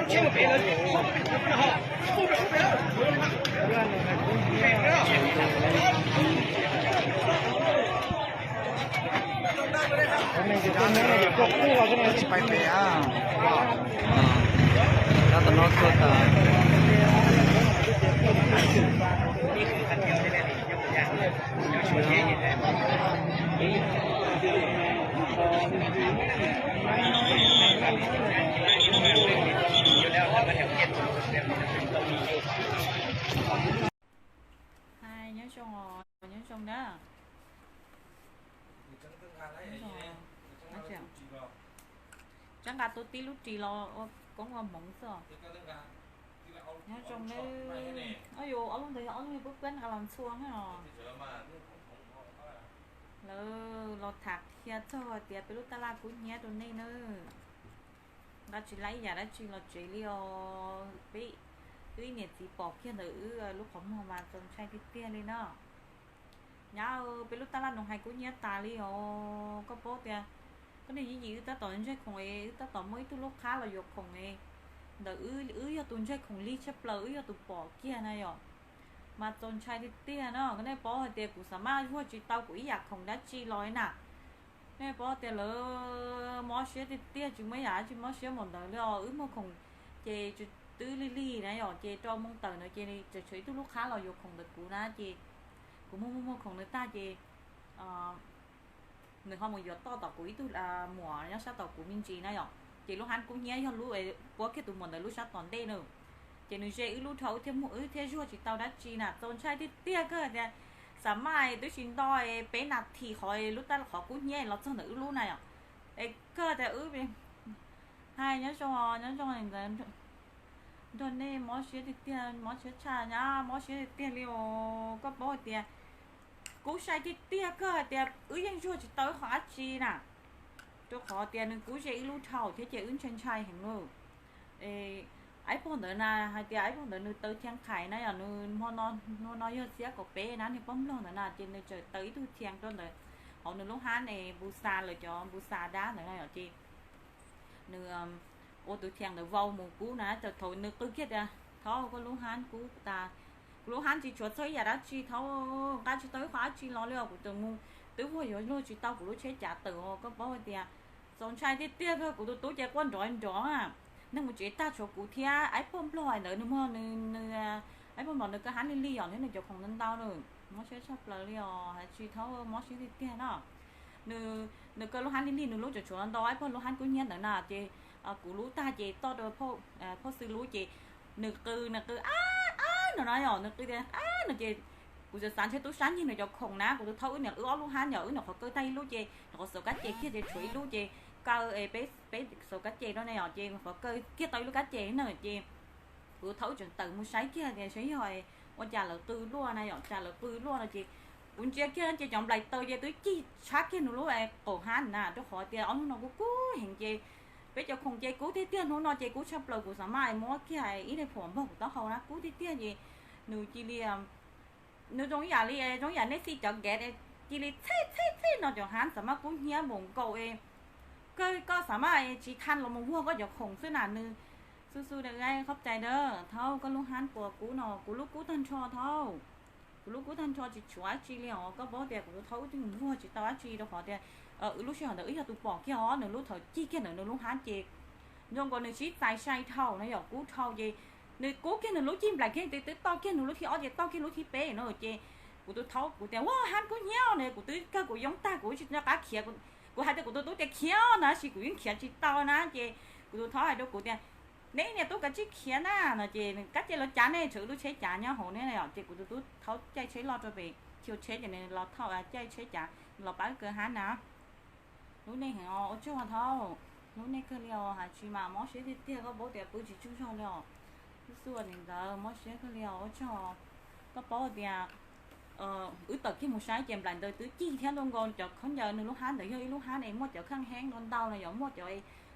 Tsis pais pem a. Cov tom no tuaj tas. Hai, nyob zoo os, nyob zoo na. Nyob zoo os. Tsab nqa tuaj tib lub ris los ua koob ua hmoov xwb os. Nyob zoo nawb. Au yus, ob lub ntawd yog ob lub me puab puab nqa los ntxhua na os. Lawv los tham qhia txog hais tias peb lub taj laj kub hnyiab rau nej nawb. Nqa tsis laib ib yam dab tsi los tsev li os. Peb, wb ib niam txiv pom kiag ntawm wb lub qhov muag mas txaus ntshai tiag tiag li na. Nyab, peb lub taj laj Noov Hais kub hnyiab tas li os. Koj paub tias, koj niam yij yim wb tab tom ntsaig khoom es wb tab tom muaj ib tug lub qhab los yuav khoom es ntawm wb, wb yog tus ntsaig khoom lig tshaj plaws, wb yog tus pom kiag na yom. Mas txaus ntshai tiag tiag no, nej paub hais tias kuv xav maj zuag tsis tau kuv ib yam khoom dab tsi los li na. Nej paub tias lawv mob siab tiag tiag, tsis muaj ib yam dab tsi mob siab npaum ntawd li os. Wb muaj khoom ces twb lig lig na yom, ces rau moo tawm ntawd ces tseem tshuav ib tug lub qhab los yuav khoom ntawm kuv na, ces kuv muag muag muag khoom nws tag ces nws ho mus yuav toj tom kuv ib tug muam nyob sab tom kuv me ntsis na yom. Ces lub hab kub hnyiab yog lub puab kiag tus muam ntawd lub sab tom ntej na. Ces nws ze wb lub dhau, wb thiaj muag, wb thiaj zuag tsis tau dab tsi na. Txaus ntshai tiag tiag, kawg tias xav maj twb tsis nto peb nas this qhov lub taj, qhov kub hnyiab los txog ntawm wb lub na yom. Es kawg tias wb, hais nyob zoo, nyob zoo ntawd nrog nej mob siab tiag tiag, mob siab tshaj nyab, mob siab tiag tiag li os. Koj paub hais tias kub sai tiag tiag, kawg hais tias wb yeej zuag tsis tau ib qho dab tsi na, rau qhov tias nws kub ze wb lub dhau thiab ces wb ntshai ntshai heev lawm. Aib pog ntawd na, hais tias aib pog ntawd nws taw thiaj qhais na yom, nws hmo no, hmo no yog xiab kaum peb na, niag poj nplog ntawd na, ces nws txawm taw ib tug thiaj rau ntawd hauv nws lub hab es npu xa, lawv cov npu xa dab ntawd na yom, ces nws ua tus thiaj ntawd vau mus kub na, thaum nws qw kiag tias, thaub, koj lub hab kub tas, kuv lub hab tsis tshuav txog ib yam dab tsi, thaub, nqa tsis tau ib qho dab tsi los li os, kuv tseem mus twb vuag yuav luag tsis tau kuv lub tsheb cav tawm os. Koj paub hais tias txaus ntshai tiag tiag, kuv tus tub ces quaj nrov nrov, neeg mus tsev tag tshuav kuv thiab aib pog nplog ntawd, nws muag nws, aib pog nplog nws kaw hab lig lig yom, thiab nws cov khoom ntau ntau na, mob siab tshaj plaws li os, hais tsis thaub, mob siab tiag tiag no. Nws, nws kaw lub hab lig lig, nws lub tseem tshuav ntau, aib pog lub hab kub hnyiab ntawd na, ces kuv lub tag ces toj rau phauj xwb lub ces nws qw, nws qw ab ab no na yom, nws qw tias ab no ces kuv xav xav ntshe tub sab nyiag nws cov khoom na, kuv tus thaub wb niam wb ob lub hab yom, wb nyuam qhuav kaw tag ib lub ces nyuam qhuav xauv kab ces kiag ces tshuav ib lub ces kaw, peb, peb xauv kab ces rau ne yom, ces nyuam qhuav kaw kiag tau ib lub kab ces na ces kuv tus thaub wb tseem tawm mus saib kiag tias saib yog ua cas lawv qw luaj na yom, cas lawv qw luaj no ces kuv ntsia kiag ces cov nplaim taw ces twb cig tshab kiag nws lub qaum hab na, rau qhov tias ob hnub no kub kub heev ces peb cov khoom ces kub tiag tiag, hnub no ces kub tshaj plaws, kuv xav maj muab kiag ib daim phuam npog kuv taub hau na, kub tiag tiag ces nws cia li, nws zoo ib yam li, zoo ib yam nej xij cov nkev cia li txhij txhij txhij no, cov hab xav maj kub hnyiab npaum nkaus es koj xav maj tsis tha los mus vuag koj cov khoom xwb na. Nws xu xu da, qhob cai da, thaub, koj lub hab puas kub no, kuv lub kub tag nrho thaub. Kuv lub kub tag nrho tsis tshuav dab tsi li os. Koj paub tias kuv tus thaub wb twb mus vuag tsis tau dab tsi rau qhov tias wb lub sij hawm ntawd wb yog tus pom kiag os, nws lub thaum cig kiag ntawm nws lub hab ces zoo nkaus nws sib txais sai dhau na yom, kub dhau ces nws kub kiag nws lub cig nplaim kiag twb, twb toj kiag nws lub thib ob ces toj kiag lub thib peb no ces kuv tus thaub kuv tias ua hab kub hnyiab ne, kuv twb kawg kuv yoob tag kuv tsis nco qab khiav, kuv hais tias kuv tus tub tias khiav na, tab sis kuv yeej khiav tsis tau na ces kuv tus thaub hais rau kuv tias neb niam tub kav tsij khiav na no ces kab cej los cav ne, tshuav wb lub tsheb cav nyob hauv ne yom, ces kuv tus tub thaub caij tsheb loj rau pem, chaw tsheb ces nws los thauj caij tsheb cav los pab kaw hab na. Hlub nej heev os, ua tsaug thaub, hlub nej kawg li os, hais tsis mas mob siab tiag tiag, koj paub tias pw tsis tsaug zog li os. Xub xub nim ntawd mob siab kawg li os, ua tsaug. Koj paub tias wb tawm kiag mus saib ces nplaim ntawd twb cig thiab, ntu nkaus cov khaub ncaws, nws lub hab ntawd yog ib lub hab es muaj cov kheej heeb ntau ntau no yom, muaj cov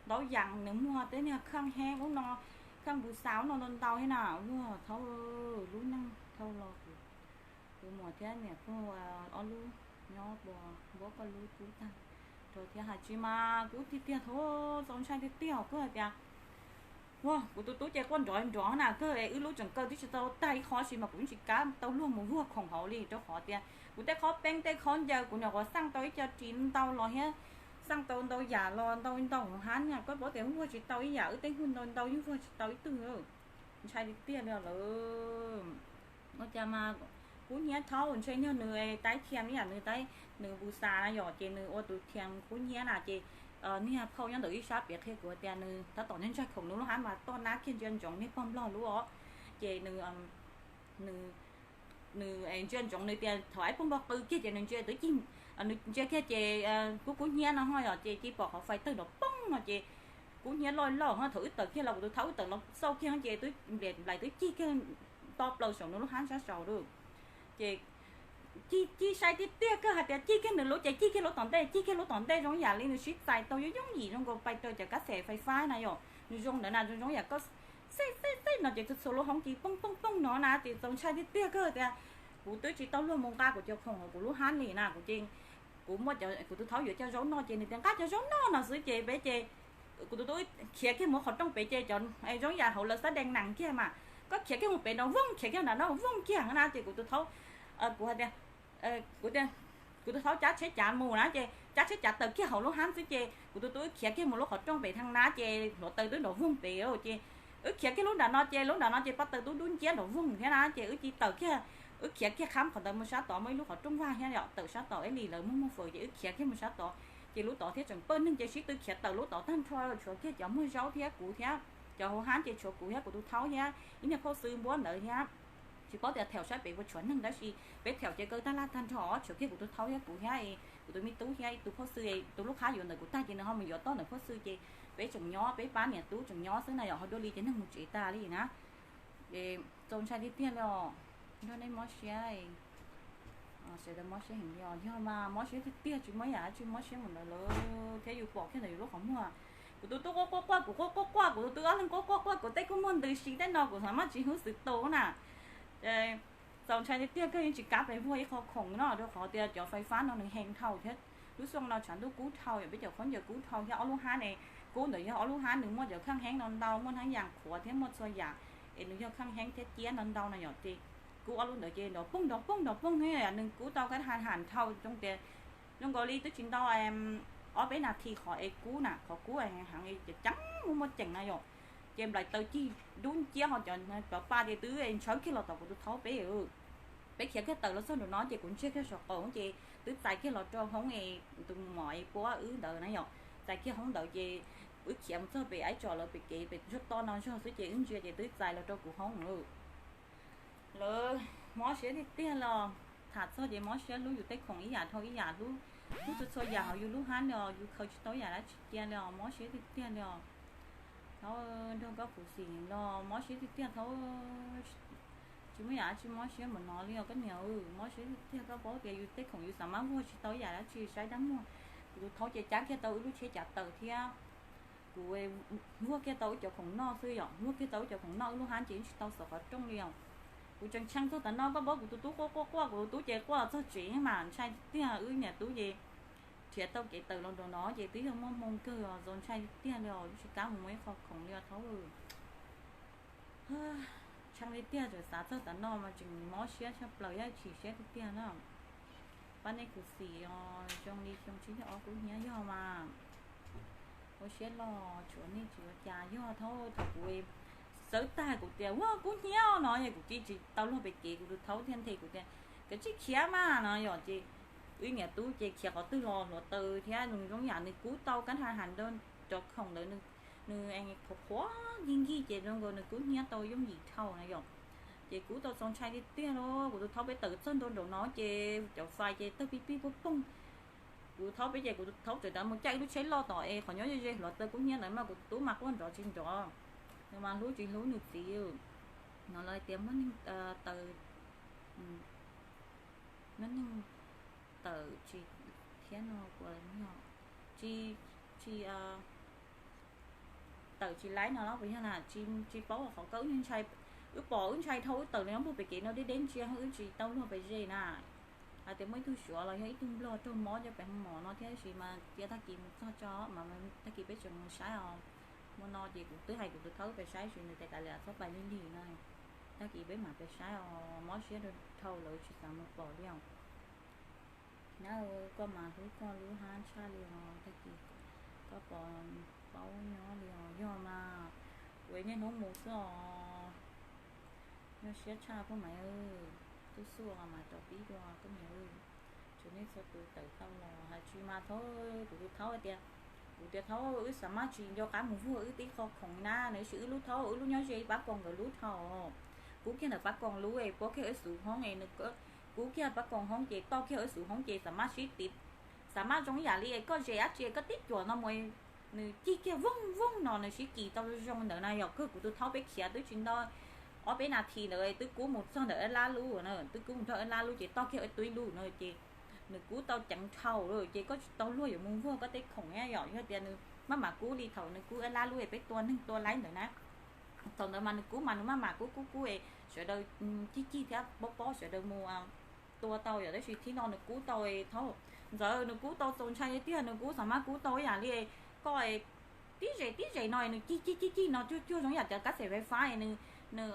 ntaub yas, nws muag tej niag kheej heeb ub no, kheej npu xa ub no ntau ntau thiab na. Ua thaub, lub neej dhau los kuv, kuv muam thiab niam pog ob lub nyob puas npuab koj lub kub tag nrho thiab, hais tsis mas kub tiag tiag thaub, txaus ntshai tiag tiag, koj hais tias Ua kuv tus tub ces quaj nrov nrov na, kawg es wb lub tseem kaw twb tsis tau tag ib qho si mas kuv yeej tsis kam tau luag mus vuag khoom hauv li, rau qhov tias kuv tej qhob peeb tej qhob ncaws kuv nyuam qhuav xaj tau ib co ris ntau los thiab, xaj tau ntau yam los ntau ntau hauv hab na, koj paub tias vuag tsis tau ib yam, wb tej vuag ntau ntau yeej vuag tsis tau ib tug. Ntshai tiag tiag li lawm. Ua cas mas kub hnyiab thaub ntshe niag nws taib thiam ib yam nws taib, nws npu xas na yom, ces nws ua tus thiam kub hnyiab na ces niag phauj nyob ntawm ib sab piav qhia kuv tias nws tab tom ntshai khoom nws lub hab mas toj nab kiag ntsia ntsoov niag pog nplog lub os. Ces nws, nws, nws ntsia ntsoov nws tias thaum ib pog nplog qw kiag ces nws ntsia twb cig, nws ntsia kiag ces kub kub hnyiab no ho yom, ces cia pom qhov fais tawg nrov poob no ces kub hnyiab loj loj ho, thaum wb tawm kiag los kuv tus thaub wb tawm los xauj kiag ces twb nplaim twb cig kiag to plaws saum nws lub hab sab saud lawm. Ces cig, cig sai tiag tiag kawg hais tias cig kiag nws lub ces cig kiag lub tom ntej, cig kiag lub tom ntej zoo yam li nws sib txais tau yooj yooj yim zoo nkaus pais raws cov kab xes fais fab na yom, nws zoo ntawd na, zoo zoo yam koj xej xej xej no ces txhua txhua lub hoob ci pooj pooj pooj no na ces txaus ntshai tiag tiag kawg tias kuv twb tsis tau luag mus nqa kuv cov khoom hauv kuv lub hab li na, kuv ces kuv muaj, kuv tus thaub yuav cov zaub noj ces nws tias nqa cov zaub noj no xwb ces peb ces kuv tus tub khiav kiag mus qhov rooj pem ces cov zaub yam hauv lawv xab dees nees kiag mas koj khiav kiag mus pem no vooj, khiav kiag nram no vooj kiag na ces kuv tus thaub, kuv hais tias, kuv, kuv tus thaub cab tsheb cav mus na ces cab tsheb cav tawm kiag hauv lub hab xwb ces kuv tus tub khiav kiag mus lub qhov rooj pem thaj nab ces hluav taws twb nrov vooj pem ces wb khiav kiag lub nram no ces lub nram no ces pob taws dub dub nciab nrov vooj thiab na ces wb cia tawm kiag, wb khiav kiag qhab qhov ntawd mus sab tod muaj ib lub qhov rooj vag thiab yom, tawm sab tod ib li lawv muaj muag fawm ces wb khiav kiag mus sab tod ces lub tod thiab tseem pawj neeg ces sib tw khiav tawm lub tod tag nrho, tshuav kiag cov muag zaub thiab kuv thiab, cov hauv hab ces tshuav kuv thiab kuv tus thaub thiab ib niag phauj xwb npuab ntawd thiab. Tsis paub tias thaum sab pem puas tshuav neeg tab sis peb thaum ces kaw tag laj tag nrho tshuav kiag kuv tus thaub thiab kuv thiab kuv tus me tub thiab tus phauj xwb, tus lub qhab yuav ntawm kuv tag ces nws ho mus yuav toj ntawm phauj xwb ces peb tseem nyob, peb pab niam tub tseem nyob xwb na yom, ho dua li ces neeg mus tsev tas li na. Es txaus ntshai tiag tiag li os, nrog nej mob siab, sawv daws mob siab heev li os, yog mas mob siab tiag tiag tsis muaj yam dab tsi mob siab mus ntawd lawm thiab yus pom kiag ntawm yus lub qhov muag. Kuv tus tub quaj quaj quaj, kuv quaj quaj quaj, kuv tus tub ob leeg quaj quaj quaj, kuv tej kua muag ntws si tej no kuv xav mas tsis hwb xwb tu na. Txaus ntshai tiag tiag kawg yeej tsis kam pes vuag ib qho khoom no rau qhov tias cov fais fab no nws heev dhau thiab lub xyoo no tshav ntuj kub dhau yom, peb cov khaub ncaws kub dhau thiab ob lub hab ne, kub ntawd yog ob lub hab nws muaj cov kheej heeb no ntau, muaj hnab yas qhuav thiab muaj txhua yam es nws yog kheej heeb thiab ciab no ntau no yom ces kub ob lub ntawd ces nrov pooj nrov pooj nrov pooj thiab nws kub tau kab ha ham dhau zoo tias zoo nkaus li twb tsis ntau ob peb nas this qhov es kub na, qhov kub heev ces ceev muaj muaj ceem na yom, ces nplaim taws cig dub nciab ho cov pa ces twb ntshawb kiag los tom kuv tus thaub peb peb khiav kiag tawm los txog nraum no ces kuv ntsiag kiag saum qaum ces twb txais kiag los rau hoob es tus mom es puab wb ntawd na yom, txais kiag hoob ntawd ces wb khiav mus txog pem ib tsob lawv pem kev pem zog toj no zog xwb ces wb ntsia ces twb txais los rau kuv hoob lawm. Lawv mob siab tiag tiag los tham txog ces mob siab hlub yus tej khoom ib yam dhau ib yam, hlub, hlub txhua txhua yam hauv yus lub hab li os, yus khaws tsis tau yam dab tsi cia li os, mob siab tiag tiag li os. Thaub, nrog koj khuv xim los mob siab tiag tiag thaub. Tsis muaj yam dab tsi mob siab npaum no li os koj niam, mob siab tiag tiag, koj paub tias yus tej khoom yus xav mas vuag tsis tau ib yam dab tsi saib dab muag. Kuv tus thaub ces cab kiag tau wb lub tsheb cav tawm thiab kuv vuag kiag tau wb cov khoom noj xwb yom, vuag kiag tau wb cov khoom noj wb lub hab ces yeej tsis tau xov qhov rooj li os. Kuv tseem tshee txog tav no koj paub kuv tus tub quaj quaj quaj, kuv tus tub ces quaj los txog tsev mas ntshai tiag, wb niam tub ces nrhiav tau kev tawm los nraum no ces twb yog muaj hmoo kawg os, txaus ntshai tiag li os, tsis kam mus muaj ib qho khoom li os thaub. Tshee li tiag, tseem xav txog tav no mas tseem mob siab tshaj plaws thiab chim siab tiag tiag na. Pab nej khuv xim os, zoo li xyoo tsib caug ob kub hnyiab yog mas ua siab loj, tshuav nej tsis ua cas yog thaub. Thaum kuv xawb tag kuv tias ua kub hnyiab no es kuv cia tsis tau luag pem kev, kuv tus thaub thiaj nthe kuv tias kav tsij khiav mas no yom ces wb niam tub ces khiav qhov twg los hluav taws thiab nws zoo yam nws kub tau kab ha ham rau cov khoom ntawd, nws qhuav qhuav nkig nkig ces zoo nkaus nws kub hnyiab tau yooj yim dhau na yom. Ces kub tau txaus ntshai tiag tiag li, kuv tus thaub peb tawm txog ntua nraum no ces cov fais ces tawg pig pig puag poog. Kuv thaub peb ces kuv thaub txawm rov mus caij ib lub tsheb loj tom es qhov nyob ze ze hluav taws kub hnyiab ntawd mas kuv tub mas quaj nrov tsis nrov, nws mas hlub tsis hlub nws txiv. No lawv tias muaj neeg tawm, muaj neeg tawm tsis thiab no, tsis, tsis tawm tsis laib no los puas yog na, tsis paub qhov kawg, wb ntshai, wb pom wb ntshai dhau wb tawm los nyob puag pem kev no deb deb ntsia wb tsis tau luag pes ze na. Hais tias muaj ib tug Suav los yog ib tug Nplog raug mob cov pem hoo mom no thiab sis mas cia tag kis mus txog tso mas tag kis peb tseem mus saib os. Hmo no ces kuv twb hais kuv tus thaub pes saib tsis, nws tias kav liam txhob pais lig lig no, tag kis peb mam pes saib os, mob siab dhau lawv tsis xav mus pom li os. Nab, koj mas hlub koj lub hab tshaj li os, tag kis koj pom paub nyob li os, yog mas kuv niaj hnub mus xwb os. Nyuaj siab tshaj koj mas, tub xub mas rau pib dua koj mas. Tsuas nej txhua tus tawm tau los hais tsis mas thaub, kuv tus thaub hais tias, kuv tias thaub wb xav maj tsis nco qab mus vuag wb tib qho khoom na, nws sis wb lub thaub wb lub nyob ze pab koos nkawd lub dhau. Kub kiag ntawm pab koos lub es puab kiag wb xuv hoob es nws, kub kiag pab koos hoob ces toj kiag wb xuv hoob ces xav maj sib tiv, xav maj zoo ib yam li koj zes dab tsi koj tib cuam no mus, nws cig kiag vooj vooj no nws sib kis tau zoo ntawd na. Yog kawg kuv tus thaub peb khiav twb tsis ntau ob peb nas this ntawd twb kub mus txog ntawm wb lab lub na, twb kub mus txog wb lab lub ces toj kiag wb tub ib lub na ces nws kub tau ceev dhau lawm ces koj tsis tau luag yuav mus vuag koj tej khoom thiab yom. Yog tias nws maj mam kub li thaum nws kub wb lab lub es peb tua neeg tua laib ntawd na, thaum ntawd mas nws kub mas nws maj mam kub kub kub es sawv daws cig cig thiab pob pob sawv daws mus tua tau yom. Tab sis thib no nws kub tau thaub, ntxawm nws kub tau txaus ntshai tiag, nws kub xav maj kub tau ib yam li koj tib zes tib zes no nws cig cig cig cig no cuag cuag zoo yam cov kab xeem fais fab, nws, nws,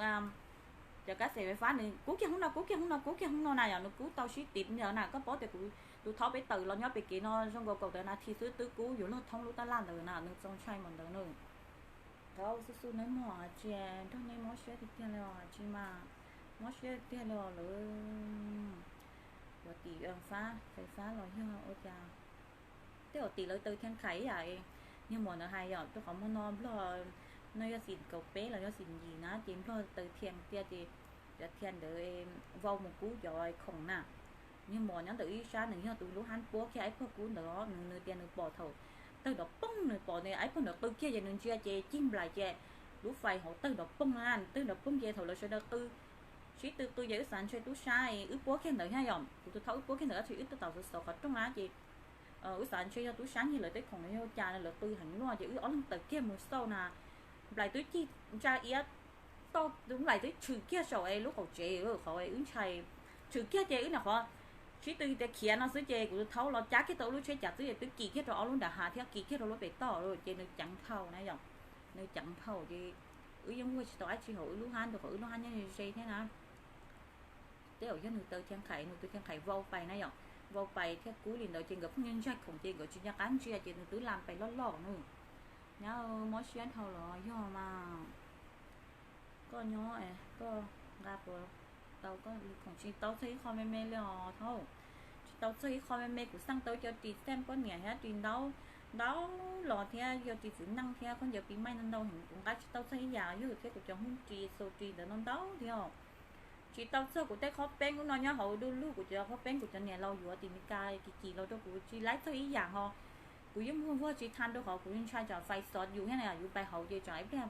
cov kab xeem fais fab nws kub kiag hoob no kub kiag hoob no kub kiag hoob no na yom, nws kub tau sib tiv ntawd na. Koj paub tias kuv tus thaub peb tawm los nyob pem kev no zoo nkaus kaum tawm nas this xwb twb kub yuav luag thoob lub tab laj ntawd na, nws txaus ntshai mas ntawd na. Thaub xub xub nawb mog, tsis nrog nej mob siab tiag tiag li os, tsis mas mob siab tiag li os lawm. Yuav tim fab fais fab los yog ua cas tej zaum tim lawv taw thiaj khais ib yam niag muam ntawd hais yom, rau qhov muaj no Nplog no yog xim kaum peb los yog xim yim na ces Nplog taw thiaj tiag ces cov thiaj ntawd vau mus kub cov khoom na. Niag muam nyob ntawm ib sab nws yog tus lub hab puab kiag ib pog kub ntawd, nws nws tias nws pom thaum tawg nrov poog, nws pom nws ib pog ntawd qw kiag ces nws ntsia ces cig nplaim ces lub fais hauv tawg nrov poog na, tawg nrov poog ces thaum lawv sawv daws qw sib tw qw ces wb xav ntshe tub sab wb puab kiag ntawd thiab yom, kuv tus thaub wb puab kiag ntawd tab sis wb twb tau xov xov qhov rooj na ces wb xav ntshe yog tub sab ncig lawv tej khoom no yog cas lawv qw heev luaj ces wb ob leeg tawm kiag mus xauj na, nplaim twb cig ntsa iab toj, nplaim twb tshwm kiag saum lub qaum tsev qhov wb ntshai, tshwm kiag ces wb nyuam qhuav sib tw tias khiav no xwb ces kuv tus thaub los cab kiag tau lub tsheb cav xwb ces twb kis kiag rau ob lub nram hav thiab kis kiag rau lub pem toj lawm ces nws ceev dhau na yom, nws ceev dhau ces wb yeej vuag tsis tau dab tsi hauv wb lub hab ntawd, qhov wb lub hab nyob ze thiab na. Tej zaum yog nws taw thiaj khais, nws taw thiaj khais vau pais na yom, vau pais thiaj kub li ntawd ces nkawd pheej ntshai khoom ces nkawd tsis nco qab ntsia ces nws twb lam pais loj loj na. Nyab, mob siab dhau los yog mas. Koj nyob koj nqa puas tau koj li khoom? Tsis tau txog ib qho me me li os thaub. Tsis tau txog ib qho me me, kuv xaj tau cov ris xeej poj niam thiab ris ntaub, ntaub los thiab yog ris txiv neej thiab khaub ncaws pis maij ntau ntau heev, kuv nqa tsis tau txog ib yam, yog thiab kuv cov hoob ris xus ris ntawd no ntau thiab. Tsis tau txog kuv tej qhob peeb ub no nyob hauv du lug, kuv cov qhob peeb kuv cov niam laus yuav tim Meskas kis kis los rau kuv tsis laib txog ib yam ho. Kuv yeej muag vuag tsis tau rau qhov kuv ntshai tsam fais xov yus thiab na, yus pais hauv ces tsam ib pliag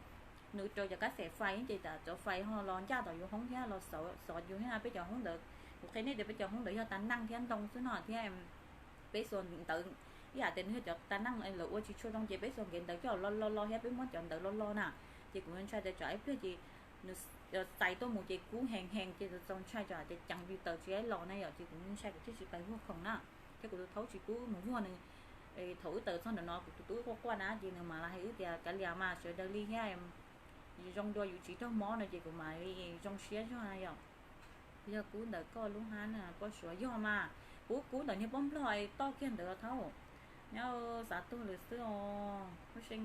nws raws cov kab xeem fais ces tsam cov fais ho los ncaj tom yus hoob thiab los xov yus thiab na. Peb cov hoob ntawd, kuv qhia nej tias peb cov hoob ntawd yog tas neej thiab ntoo xwb no thiab peb xuas ntawv, ib yam tias nws yog cov tas neej lawv ua tsis tshua zoo ces peb xuas nkev ntawv coj los lo lo thiab peb muab cov ntawv lo lo na. Ces kuv ntshai tias tsam ib pliag ces nws txais tuaj mus ces kub heev heev ces txaus ntshai tsam tias ceev pis taws tsis los na yom, ces kuv ntshai kuv thiaj tsis pais vuag khoom na. Thiab kuv tus thaub tsis pub mus vuag nws. Thaum wb tawm txog ntawm no kuv tus tub quaj quaj na ces nws mam li hais wb tias kav liam mas sawv daws li thiab zoo dua yus tsis raug mob no ces kuv mam li zoo siab zog na yom. Yog kub ntawm koj lub hab na poj Suav? Yog mas, kuv kub ntawm niag poj Nplog toj kiag ntawd thaub. Nyob xav tuag lawm xwb os. Ub, see,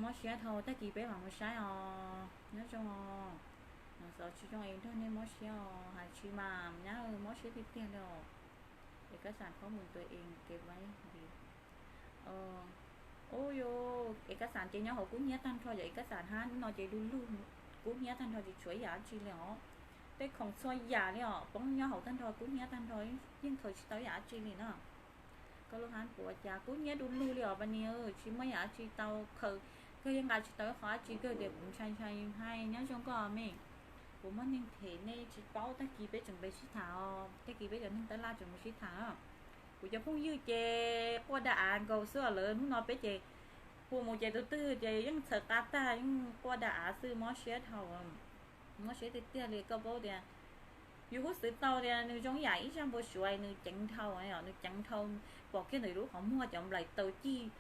mob siab dhau, tag kis peb mam mus saib os. Nyob zoo os. Xav tsis zoo es nrog nej mob siab os, hais tsis mas nyab, mob siab tiag tiag li os. Es kab xam khaub mus tua es kev vaib li. Ub, yus es kab xam ces nyob hauv kub hnyiab tag nrho, yog es kab xam hab no ces du lug kub hnyiab tag nrho tsis tshuav ib yam dab tsi li os. Tej khoom txhua yam li os poob nyob hauv tag nrho, kub hnyiab tag nrho, yeej khaws tsis tau ib yam dab tsi li na. Koj lub hab puas cas kub hnyiab du lug li os pas nis, tsis muaj ib yam dab tsi tau khaws, kawg yeej nqa tsis tau ib qho dab tsi, kawg tias kuv ntshai ntshai hais nyob zoo koj me. Kuv muaj neeg them nej tsis paub, tag kis peb tseem pais sib tham os, tag kis peb cov neeg tab laj tseem mus sib tham. Kuv cov phooj ywg ces quaj da av nkaus xwb, lawv hnub no peb ces hu mus ces tus twg ces yeej txhawv qab tag, yeej quaj da av xwb, mob siab dhau. Mob siab tiag tiag li, koj paub tias yus huj xwv tau tias nws zoo ib yam ib zaj npau suav, nws ceev dhau, nws ceev dhau, pom kiag ntawm lub qhov muag cov nplaim taws cig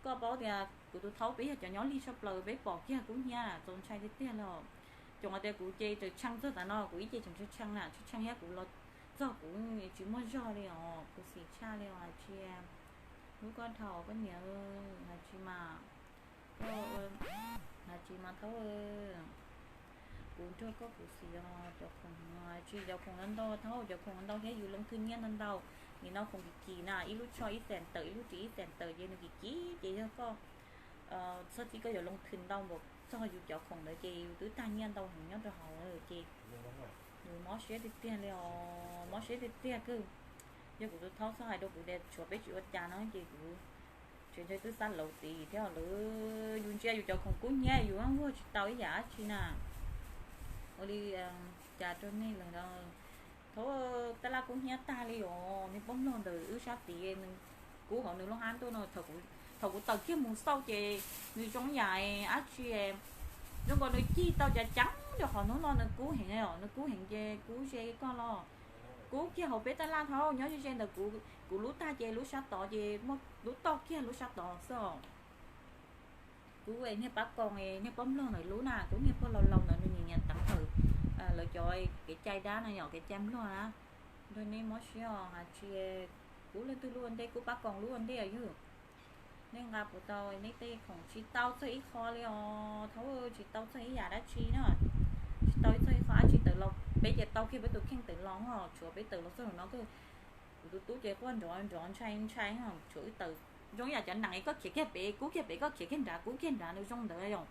Koj paub tias kuv tus thaub peb yog cov nyob lig tshaj plaws, peb pom kiag kub hnyiab txaus ntshai tiag tiag li os. Cov tias kuv ces tseem tshee txog tav no, kuv ib ce tseem tshee tshee na, tshee tshee thiab kuv los txog kuv tsis muaj zog li os, kuv xim tshaj li os hais tsis. Hlub koj dhau koj niam, hais tsis mas, koj, hais tsis mas thaub, kuv nrog koj kuv xim os. Cov khoom, tsis cov khoom ntau ntau thaub, cov khoom ntau thiab yus loo thwj nyiaj ntau ntau. Nim no khoom kim kim na, ib lub tsho ib xees tawm, ib lub ris ib xees tawm ces nws kim kim ces yog koj txhob txib koj yuav loo thwj ntau npaum txog yus cov khoom ntawd ces yus twb tag nyiaj ntau heev nyob rau hauv ces yus mob siab tiag tiag li os, mob siab tiag tiag kawg. Yog kuv tus thaub txhob hais rau kuv tias tshuav peb tsis ua cas no ces kuv tseem ntshe twb xav laus tid thiab lawm. Yus ntsia yus cov khoom kub hnyiab yus vuag tsis tau ib yam dab tsi na. Ua li cas rau nej lawm no. Thaub, tab laj kub hnyiab tag li os, niag poj mlog ntawm wb sab tid, nws kub hauv nws lub hab tuaj no, thaum kuv tawm kiag mus xauj ces nws zoo yam dab tsi, zoo nkaus nws cig tau cav ceev rau qhov hnub no nws kub heev os, nws kub heev ces kub ze koj los. Kub kiag hauv peb tab laj thaub, nyob ze ze ntawm kuv, kuv lub tag ces lub sab tod ces muaj lub toj kiag lub sab tod xwb os. Kub niag pab koos, niag poj mlog ntawd lub na, kub niag pog laus laus ntawd nws nyiam nyiam teev hawm lawv cov kev cai dab na yom, kev cai nplog na. Nrog nej mob siab os hais tsis, kub leej twg lub ua ntej, kub pab koos lub ua ntej yog. Nej nqa puas tau nej tej khoom? Tsis tau txog ib qho li os thaub, tsis tau txog ib yam dab tsi na. Tsis tau txog ib qho dab tsi tawm los, peb ces tau kiag peb tus kheej tawm los os, tshuav peb tawm los txog ntawm no, kuv tus tub ces quaj nrov nrov ntshai ntshai, tshuav wb tawm zoo ib yam cov nees, koj khiav kiag pem kub kiag pem, koj khiav kiag nrad kub kiag nrad, nws zoo ntawd yom.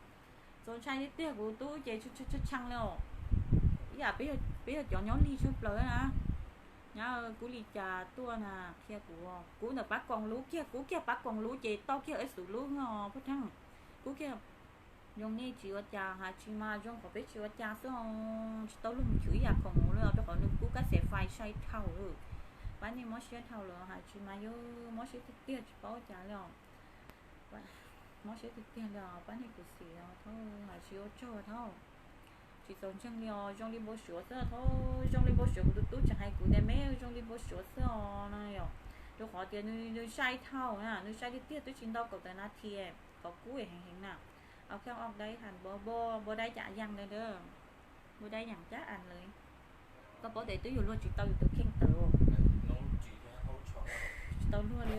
Txaus ntshai tiag tiag, kuv tus tub ces tshee li os. Ib yam peb yog cov nyob lig tshaj plaws na. Nyab, kub li cas tuaj na, qhia kuv. Kub ntawm pab koos lub kiag, kub kiag pab koos lub ces tau kiag ib xus lub no pab theeb. Kub kiag. Zoo nej tsis ua cas hais tsis mas zoo qhov peb tsis ua cas xwb os, tsis tau luag mus chwv ib yam khoom li os, rau qhov nws kub kab xes fais sai dhau. Pab nej mob siab dhau lawm hais tsis mas yog mob siab tiag tiag tsis paub ua cas li os. Mob siab tiag tiag li os, pab nej kuv xim os thaub, hais tsis ua tsaug thaub. Tsis txaus ntseeg li os, zoo li npau suav xwb thaub, zoo li npau suav, kuv tus tub tseem hais kuv tias me zoo li npau suav xwb os no yom. Rau qhov tias nws sai dhau na, nws sai tiag tiag, twb tsis ntau kaum tawm nas this, qhov kub heev heev na. Au kheej ob dai han npua, npua dai cas yas ntawd, npua dai yas cab as lawm. Koj paub tias twb yuav luag tsis tau yus tus kheej tawm. Tsis tau luag li.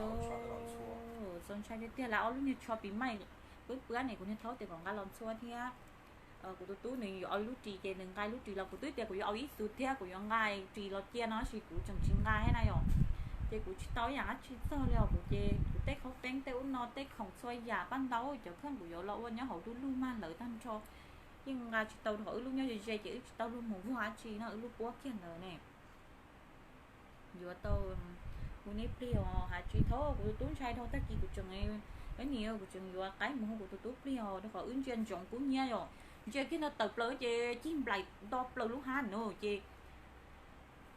Txaus ntshai tiag tiag, lawv ob lub niag tsho pis maij pwb pwab ne, kuv niag thaub tias kom nqa los ntxhua thiab. Kuv tus tub nws yuav au ib lub ris ces nws nqa ib lub ris los, kuv twb tias kuv yuav au ib xus thiab kuv yuav nqa ris los cia no tab sis kuv tseem tsis nqa thiab na yom. Ces kuv tsis tau ib yam dab tsi txog li os, kuv ces kuv tej qhaub peeb tej ub no tej khoom txhua yam paj ntaub cov kheej kuv yuav los ua nyob hauv du lug mag lawv tag nrho. Yeej nqa tsis tau rau qhov wb lub nyob ze ze ces wb tsis tau luag mus vuag dab tsi no, wb lub puab kiag ntawd ne. Yuav tau hu neb plig os, hais tsis thaub, kuv tus tub ntshai dhau, tag kis kuv tseem, ib nim kuv tseem yuav qaib mus hu kuv tus tub plig os, rau qhov wb ntsia ntsoov kub hnyiab yom, ntsia kiag ntawd tawm plaws ces cig nplaim nto plaws lub hab no ces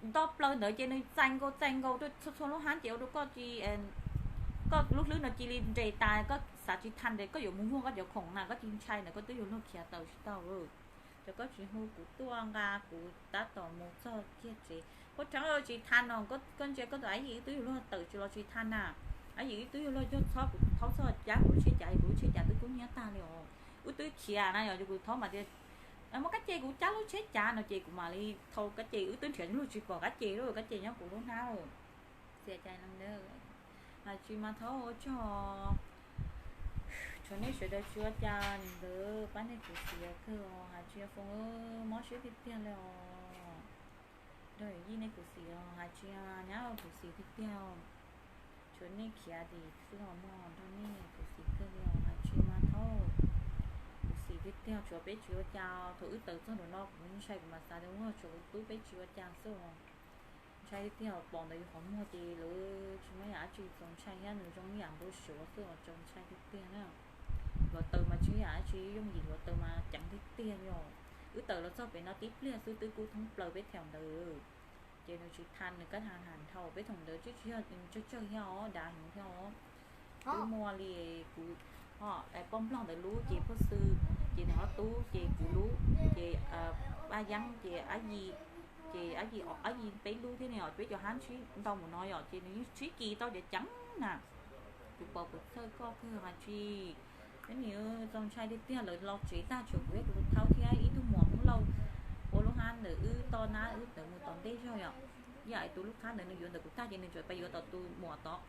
nto plaws ntawd ces nws txais nkaus txais nkaus rau txhua txhua lub hab ces ua rau koj, koj lub hlwb no cia li nres tas, koj xav tsis thaj nres koj yuav mus muag koj cov khoom na, koj cia li ntshai ntawd koj twb yuav luag khiav tawm tsis tau. Ces koj tsis hu kuv tuaj nqa kuv tab tom mus txog kiag tsev. Koj rheev tsis thaj no, koj ntsia koj tus ab yim wb twb yuav luag tawm tsis los tsis thaj na. Ab yim wb twb yuav luag cog txhob kuv thaub txhob cab kuv lub tsheb cav, kuv lub tsheb cav twb kub hnyiab tag li os. Wb twb khiav na yog kuv thaub mas tias muab kab ce kuv cab lub tsheb cav no ces kuv mam li thau kab ce, wb twb nrhiav luag tsis pom kab ce lawm, kab ce nyob kuv lub hnab lawm. Txias cai no ntawd, hais tsis mas thaub ua tsaug. Tshuav nej sawv daws tsis ua cas li ntawd pab nej kuv xiv kawg os, hais tsis foom mob siab tiag tiag li os. Nrog yij nej kuv xiv os, hais tsis nyab kuv xiv tiag tiag. Tshuav nej khiav tim xwb os mog, nrog nej kuv xiv kawg li os, hais tsis mas thaub. Kuv xiv tiag tiag, tshuav peb tsis ua cas, thaum wb tawm txog nram no kuv ntshai kuv mam xav tias ua tshuav kuv tub peb tsis ua cas xwb os. Ntshai tiag tiag, pom ntawd yus qhov muag ces lawv tsis muaj yam dab tsi, txaus ntshai thiab, nws zoo ib yam npau suav xwb os, txaus ntshai tiag tiag na. Hluav taws mas tsis muaj yam dab tsi yooj yim, hluav taws mas ceev tiag tiag li os. Wb tawm los txog pem no tib pliag xwb twb kub thoob plaws peb thaum ntawd. Ces nws tsis tha, nws kab tha ham dhau peb thaum ntawd, tsis yog tsawg tsawg thiab os, dav heev thiab os. Twb muaj li kuv, poj nplog ntawd lub ces pog xwb, ces nws ob tub ces kuv lub, ces Paj Yeeb ces ab yim, ces ab yim, ab yim peb lub thiab ne, peb cov hab sib ntau mus no yom, ces nws yeej sib kis tau ceev ceev na. Kuv pom kuv txhawj koj kawg hais tsis. Peb niam txaus ntshai tiag tiag, lawv los tsev tag tshuav kuv thiab kuv tus thaub thiab ib tug muam Hmoob Lauj ua lub hab ntawm wb toj nab wb tawm mus tom ntej zog yom. Yam tus lub khab ntawd nws yuav ntawm kuv tag ces nws tseem pais yuav tom tus muam tod,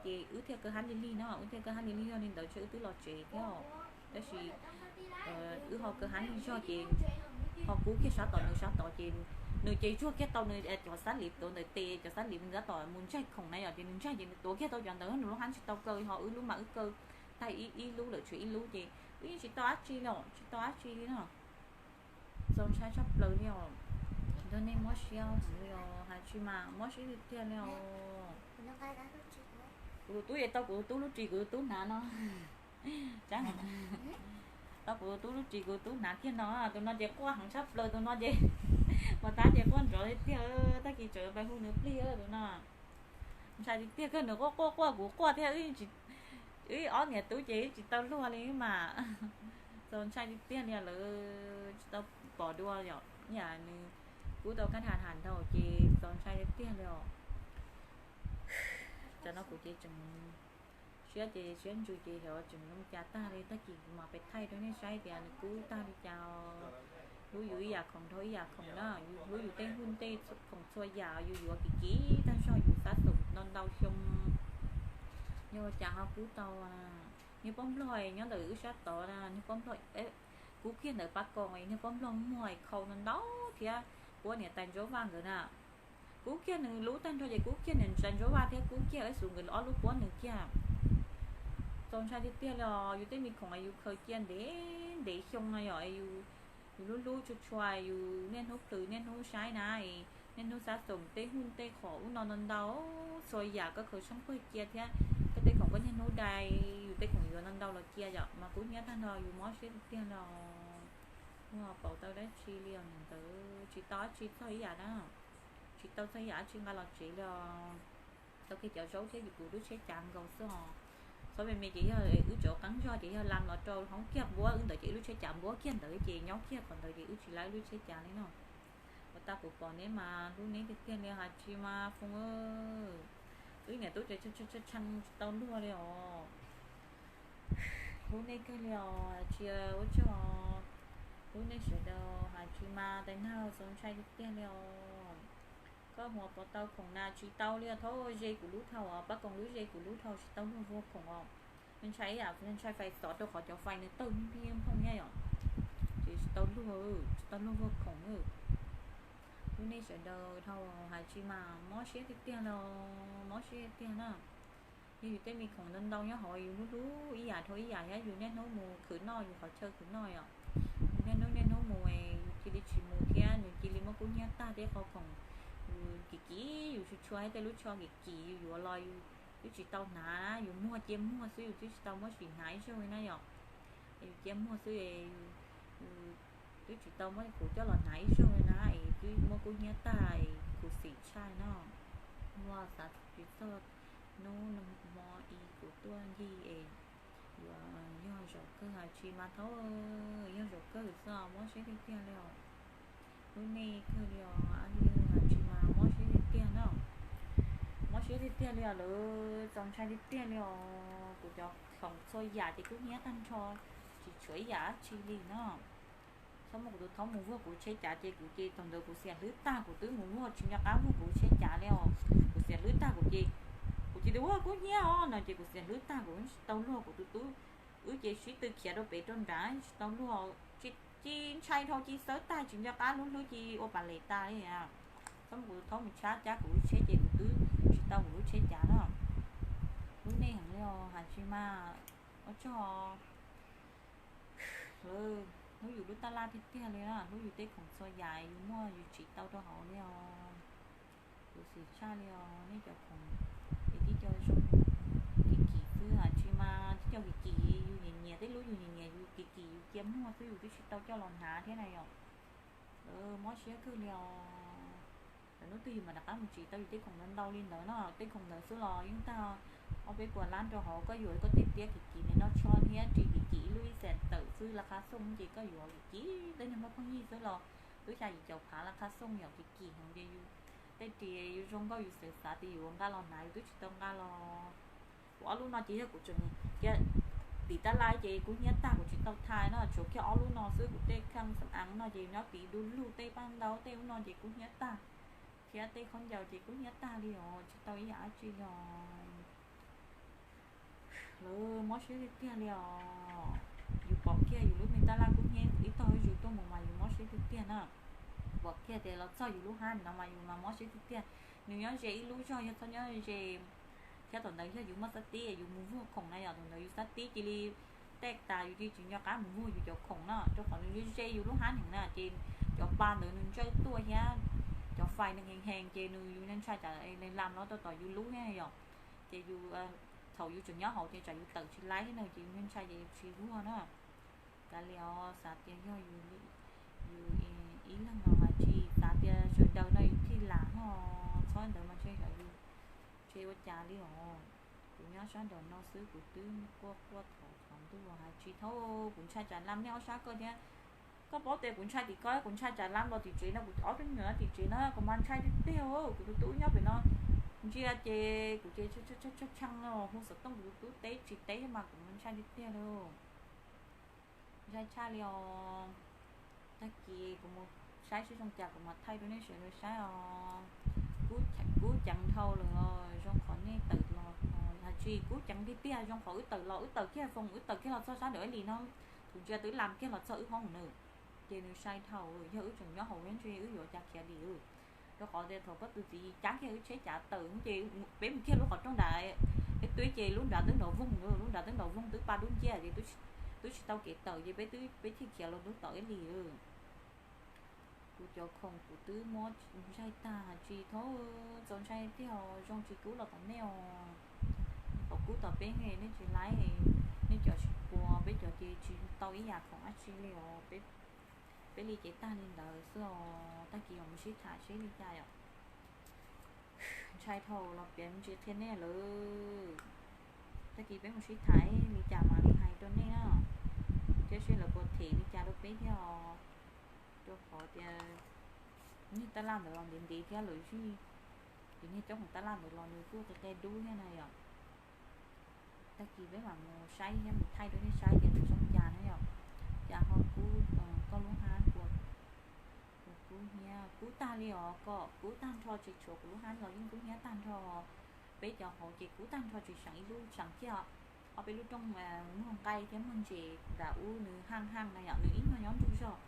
ces wb thiaj kaw hab li lig no, wb thiaj kaw hab li lig, yog li ntawd ces wb twb los tsev thiab os. Tab sis wb ho kaw hab lig zog ces ho kub kiag sab tom nws sab tod ces nws ces tsuag kiag tau nws cov xab lim tuav ntawm tes, cov xab lim nws tab tom mus ntsaig khoom na yom, ces nws ntsaig ces nws tuav kiag tau cov ntawd, nws lub hab tsis tau kaw, ho wb lub mas wb kaw tag ib ib lub lawm tshuav ib lub ces wb yeej tsis tau dab tsi li, tsis tau dab tsi li no. Txaus ntshai tshaj plaws li os. Nrog nej mob siab li os, hais tsis mas mob siab tiag tiag li os. Kuv tus tub es tau kuv tus tub lub ris kuv tus tub hnav no. Tau kuv tus tub lub ris kuv tus tub hnav kiag no, tus no ces quaj heev tshaj plaws tus no ces, mas tab ces quaj nrov li tiag, tag kis tseem pais hu nws plig tus no. Ntshai tiag tiag kawg, nws quaj quaj quaj kuv quaj thiab, wb ob niam tub ces wb tsis tau luag li mas. Txaus ntshai tiag tiag li, lawv tsis tau pom dua yom, yam nws kub tau kaj dham dham nrau ces txaus ntshai tiag tiag li os. Tam no kuv ces tseem siab ces siab ntsws ces xyov tseem zoo cas tag li, tag kis kuv mam pais thaij rau nej saib tias nws kub tag li cas. Hlub yus ib yam khoom dhau ib yam khoom na, yus hlub yus tej hu tej khoom txhua yam, yus yuav kim kim tag zog, yus xav xoom ntau ntau xyoo. Yog cas ho kub tau. Niag poj nplog nyob ntawm wb sab tod na, niag poj nplog kub kiag ntawm pab koos, niag poj nplog muag khau ntau ntau thiab, puab niam tais Ntsuab Vaj nkawd na. Kub kiag nws lub tag nrho ces kub kiag niam tais Ntsuab Vaj thiab kub kiag Ib Xus nkawd ob lub puab nws kiag. Txaus ntshai tiag tiag li os, yus tej me khoom yus khaws cia ntev ntev xyoo no yom, yus hlub hlub tshua tshua, yus niaj hnub plhws niaj hnub saib na, niaj hnub xav xoom tej hu tej khoom ub no ntau ntau, txhua yam koj khaws tsheej pawg cia thiab koj tej khoom koj niaj hnub dai, yus tej khoom yuav ntau ntau los cia yom, mas kub hnyiab tag nrho yus mob siab tiag tiag li os. Ua paub tau dab tsi li os, ntawd tsis tau dab tsi txog ib yam na, tsis tau txog ib yam dab tsi nqa los tsev li os. Tau kiag cov zaub thiab yus kuv lub tsheb cav nkaus xwb os. Txhob me me ces yog wb tseem qeeb zog ces yog lam los rau hoob kiag npuab wb ntawd ces wb lub tsheb cav npuab kiag ntawd ces nyob kiag qhov ntawd ces wb tsis lab wb lub tsheb cav li no. Ua tau kuv pom neb mas hlub neb tiag tiag li hais tsis mas Foom, wb niam tub ces tshee tsis tau luag li os. Hlub nej kawg li os, hais tsis ua tsaug. Hlub nej sawv daws hais tsis mas tais nag txaus ntshai tiag tiag li os. Koj mus pov tau khoom na, tsis tau li os, thaub ze kuv lub dhau os, pab koom lub ze kuv lub dhau, tsis tau luag vuag khoom os. Nws ntshai ib yam, nws ntshai fais xov rau qhov cov fais nws tawg npij nphooj thiab yom, ces tsis tau luag, tsis tau luag vuag khoom. Hlub nej sawv daws dhau, hais tsis mas mob siab tiag tiag los mob siab tiag na. Yog yus tej me khoom ntau ntau nyob hauv yus hlub hlub ib yam dhau ib yam thiab, yus niaj hnub mus khwv noj yus qhov chaw khwv noj yom, yus niaj hnub niaj hnub mus, yus cia li tsis mus thiab nws cia li muab kub hnyiab tag thiab qhov khoom yus kim kim yus tshua tshua thiab tej lub tsho kim kim yus yuav los yus twb tsis tau hnav, yus muag cia muag xwb yus twb tsis tau muab sim hnav ib zaug li na yom. Yus cia muag xwb, yus twb tsis tau muab kuv coj los hnav ib zaug li na es twb muab kub hnyiab tag, kuv xim tshaj no. Muaj xav tsis txog hnub hmo i kuv tuaj ncig es yuav yog zaum kawg hais tsis mas thaub, yog zaum kawg xwb os, mob siab tiag tiag li os. Hlub nej kawg li os, hais tsis mas mob siab tiag tiag na. Mob siab tiag tiag li os, lawv txaus ntshai tiag tiag li os. Kuv cov khoom txhua yam ces kub hnyiab tag nrho, tsis tshuav ib yam dab tsi li no. Txhob muab kuv tus thaub mus vuag kuv tsheb cav ces kuv ces thaum ntawd kuv xiam hlwb tag, kuv twb mus vuag tsis nco qab vuag kuv tsheb cav li os. Kuv xiam hlwb tag kuv ces, kuv cia li ua kub hnyiab os no ces kuv xiam hlwb tag kuv tsis tau luag kuv tus tub. Wb ces sib tw khiav rau pem rau nrad tsis tau luag, ci ntshai dhau ci xawb tag tsis nco qab lub hlwb ci ua pas les tas li. Txhob muab kuv tus thaub mus tshab cab kuv lub tsheb ces kuv twb tsis tau kuv lub tsheb cav no. Hlub nej heev li os, hais tsis mas ua tsaug. Hlub yus lub tab laj tiag tiag li na, hlub yus tej khoom txhua yam yus muaj yus tsim tau rau hauv li os. Kuv xim tshaj li os, nej cov khoom es tib co zoo kim kim xwb hais tsis mas tib co kim kim yus nyiam nyiam, tej lub yus nyiam nyiam yus kim kim yus cia muag xwb yus twb tsis tau coj los hnav thiab na yom. Mob siab kawg li os. Lawv hnub twg yus mam rov qab mus tsim tau yus tej khoom ntau ntau li ntawd no, tej khoom ntawd xwb los yeej tag ob peb puas lab rau hauv, koj yuav koj tej tiab kim kim me noj tsho thiab ris kim kim ib lub ib xees tawm xwb, laj qhab xooj ces koj yuav kim kim tej niag nplooj phooj ywg xwb los twb xya yim caum phav laj qhab xooj yom, kim kim heev ces yus tej ris yus zoo nkauj yus xav xav tias yus yuav nqa los hnav yus twb tsis tau nqa los. Kuv ob lub no ces yog kuv tseem kiag tim tab laj ces kub hnyiab tag kuv tsis tau thais no, tshuav kiag ob lub no xwb. Kuv tej kheej xam aav no ces nyob tid du lug tej paj ntaub tej ub no ces kub hnyiab tag, thiab tej khaub ncaws ces kub hnyiab tag li os, tsis tau ib yam dab tsi li os. Lawv mob siab tiag tiag li os. Yus pom kiag yus lub me tab laj kub hnyiab ib tog ib zug tuaj mus mas yus mob siab tiag tiag na. Pom kiag tias los txog yus lub hab no mas yus mas mob siab tiag tiag. Nws nyob ze ib lub zog, yog txhob nyob ze thiab. Thaum ntawd yog yus muaj xab tib yus mus vuag khoom na yom, thaum ntawd yus xab tib cia li tej tas yus cia li tsis nco qab mus vuag yus cov khoom na, rau qhov nws ze ze yus lub hab heev na ces cov pa ntawd nws ntsawj tuaj thiab cov fais nws heev heev ces nws yus ntshai tsam lam los rau tom yus lub thiab yom. Ces yus, thaum yus tseem nyob hauv ces tsam yus tawm tsis laib thiab na ces yus ntshai ces yus tsis vuag na. Kav liam os, xav tias yog yus ib leeg no mas tsis xav tias sawv daws no yus thiaj lam no, txhob ntawd mas ntshe yus, ntshe ua cas li os. Kuv nyob sab nraum no xwb kuv twb quaj quaj thov thov ntuj hais tsis thaub, kuv ntshai tsam lam nej ob sab koj thiab. Koj paub tias kuv ntshai tim koj, kuv ntshai tsam lam los tim tsev no, kuv ob tug me nyuam tim tsev no kuv mas ntshai tiag tiag. Kuv tus tub nyob pem no ntsia ces kuv ces tshee no hu xov tooj kuv tus tub teb tsis teb thiab mas kuv mas ntshai tiag tiag li. Ntshai tshaj li os. Tag kis kuv mus saib seb zoo cas kuv mam thaij rau nej sawv daws saib os. Kub ceev dhau lawm os, zoo qhov nej tawm los, hais tsis kub ceev tiag tiag, zoo qhov wb tawm los, wb tawm kiag foos, wb tawm kiag los txog sab nraum ib lis no, kuv ntsia twb lam kiag los txog wb hoob nws. Ces nws sai dhau, yog wb tseem nyob hauv nyob ntshe wb yuav cas khiav li. Rau qhov tias thaum koj tus txiv cab kiag wb tsheb cav tawm ces peb mus kiag lub qhov rooj nrad, peb twb ces lub nrad twb nrov voog, lub nrad twb nrov voog twb pa dub nciab ces twb tsis tau kev tawm ces peb twb, peb thiaj khiav los rau tom ib lis. Kuv cov khoom kuv twb muab ntsaig tag tsis thaub, txaus ntshai tiag, zoo tsis kub los tom nej os. Kom kub tom peb nej tsis laib, nej cov tsis puas, peb cov ces tsis tau ib yam khoom dab tsi li os. Peb li ces tag li ntawd xwb os, tag kis mam mus sib tham seb li cas yom. Ntshai dhau los piav me ntsis qhia nej lawm. Tag kis peb mus sib tham li cas mam li hais rau nej na, thiab seb lawv puas them li cas rau peb thiab os. Rau qhov tias niag tab laj ntawd los ntev ntev thiab lawm, ces niag coob hauv tab laj ntawd los nws kuj qe qe dub thiab na yom. Tag kis peb mam mus saib thiab mus thaij rau nej saib tias nws zoo cas na yom. Cas ho kub, koj lub hab puas, puas kub hnyiab, kub tag li os, kom kub tag nrho tsis tshuav kuv lub hab los yeej kub hnyiab tag nrho. Peb cov hauv ces kub tag nrho tsis seem ib lub, seem kiag ob peb lub rooj muag nqaij thiab muag ntses nram ub nws haj haj na yom, nws ib nyuag nyob ntug zog.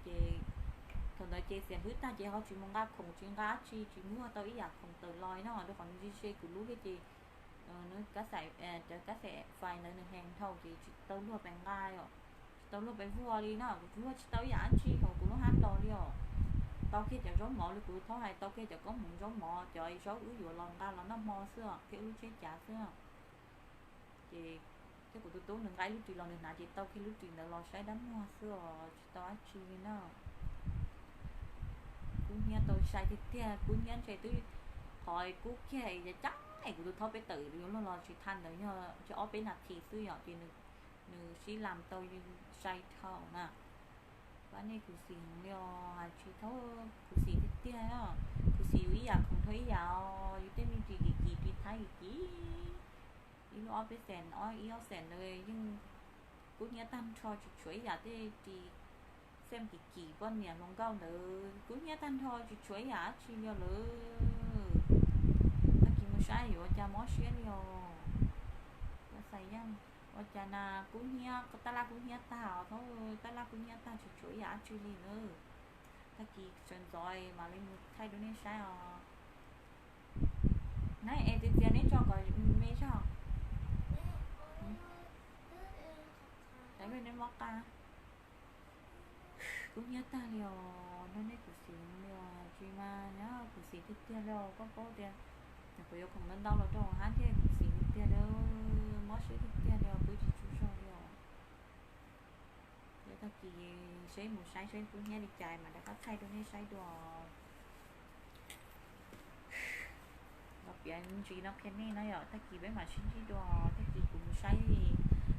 Ces thaum ntawd ces xiam hwb tag ces ho tsis mus nqa khoom tsis nqa dab tsi, tsis muag tau ib yam khoom tawm los no, rau qhov nws ze ze kuv lub thiab ces cov kab xaim fais ntawd nws heev dhau ces tsis tau luag pes nqa os, tsis tau luag pes vuag li na, kuv vuag tsis tau ib yam dab tsi hauv kuv lub hab los li os. Tau kiag cov zaub mov li kuv thaub hais, tau kiag cov koob hmoov zaub mov, cov zaub wb yuav los nqa los noj hmo xwb thiab wb lub tsheb cav xwb. Ces thiab kuv tus tub nws nqa ib lub ris los nws hnav ces tau kiag lub ris ntawd los saib dab muag xwb os, tsis tau dab tsi li na. Kub hnyiab tau sai tiag tiag, kub hnyiab ntshe twb qhov kub kiag es cav es kuv tus thaub peb tawm yuav luag los tsis tau ntawd yog ntshe ob peb nas this xwb yom, ces nws sib lam tau sai dhau na. Pab nej khuv xim heev li os, hais tsis thaub, khuv xim tiag tiag, khuv xim yus ib yam khoom dhau ib yam os, yus tej me ris kim kim ris thaib kim kim, ib lub ob peb xees, ib ob xees ntawd yeej kub hnyiab tag nrho tsis tshuav ib yam, tej ris xem kim kim poj niam hluas nkauj ntawd kub hnyiab tag nrho tsis tshuav ib yam dab tsi li lawm. Tag kis mus saib yuav ua cas mob siab li os. Ua cas na, kub hnyiab, tab laj kub hnyiab tag os, tab laj kub hnyiab tag tsis tshuav ib yam dab tsi li lawm. Tag kis sawv ntxov mam li mus thaij rau nej saib os. Nab es txias txias neb tso kom me zog. Neb mob qab. Kub hnyiab tag li os, nrog nej khuv xim li os, tsis mas nyob khuv xim tiag tiag li os, koj paub tias nyuam qhuav yuav khoom ntau ntau los rau hauv hab thiaj khuv xim tiag tiag li, mob siab tiag tiag li os, pw tsis tsaug zog li os. Tag kis seb mus saib seb kub hnyiab li cas mas rov qab thaij rau nej saib dua. Los piav ntsis no qhia nej na yom, tag kis peb mam sib ntsib dua, tag kis kuv mus saib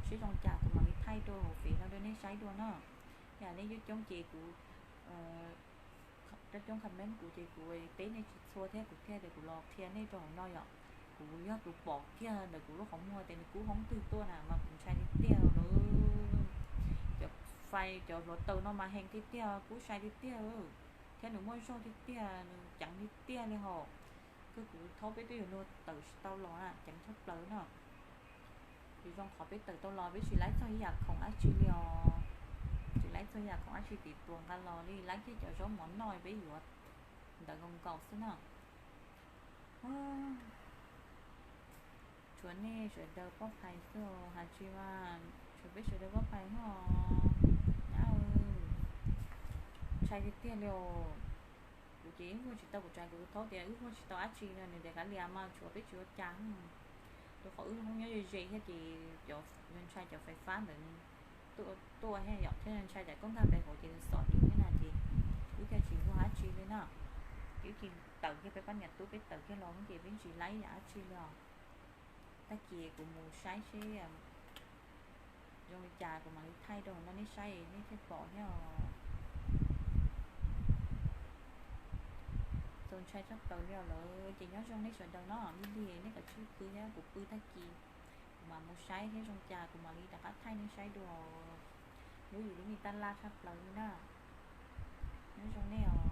seb zoo cas kuv mam li thaij rau hauv fev no rau nej saib dua na. Yam nej coob coob ces kuv, coob coob comment kuv ces kuv teb nej tsis txhua thiab kuv thiaj tias kuv los qhia nej rau hauv no yom. Kuv yog tus pom kiag ntawm kuv lub qhov muag tias nws kub hoob twg tuaj na mas kuv ntshai tiag tiag lawm. Cov fais cov hluav taws no mas heev tiag tiag, kub sai tiag tiag, thiab nws muaj zog tiag tiag, nws ceev tiag tiag li hos. Kawg kuv thaub peb twb yuav luag tawm tsis tau los na, ceev tshaj plaws no. Ces zoo qhov peb tawm tau los peb tsis laib txog ib yam khoom dab tsi li os. Tsis laib txog ib yam khoom dab tsi tim tuas nqa los li, laib kiag cov zaub mov noj peb yuav ntawd nkaus nkaus xwb na. Tshuav nej sawv daws poj phais xwb has tsis mas, tshuav peb sawv daws poj phais hos. Nyab, ntshai tiag tiag li os. Kuv ces wb muag tsis tau, kuv tsa kuv thaub tias wb muag tsis tau dab tsi no nws tias kav liam mas tshuav peb tsis ua cas. Rau qhov wb hoob nyob ze ze thiab ces cov, ntshai cov fais fab ntawd tuaj thiab yom, thiab ntshai cov khaub ncaws pem hauv ces nws xom dib thiab na ces wb thiaj tsis muag dab tsi li na. Ces wb cia tawm kiag peb pab niam tub peb tawm kiag los ces peb tsis laib yam dab tsi li os. Tag kis kuv mus saib seb zoo li cas kuv mam li thaij rau hauv no nej saib nej thiaj pom thiab os. Txaus ntshai tshaj plaws li os lawm ces nyob zoo nej sawv daws no, lig lig nej kom tswj pw thiab kuv pw tag kis kuv mam mus saib thiab zoo cas kuv mam li rov qab thaij nej saib dua. Hlub yus lub me tab laj tshaj plaws li na. Nyob zoo nej os.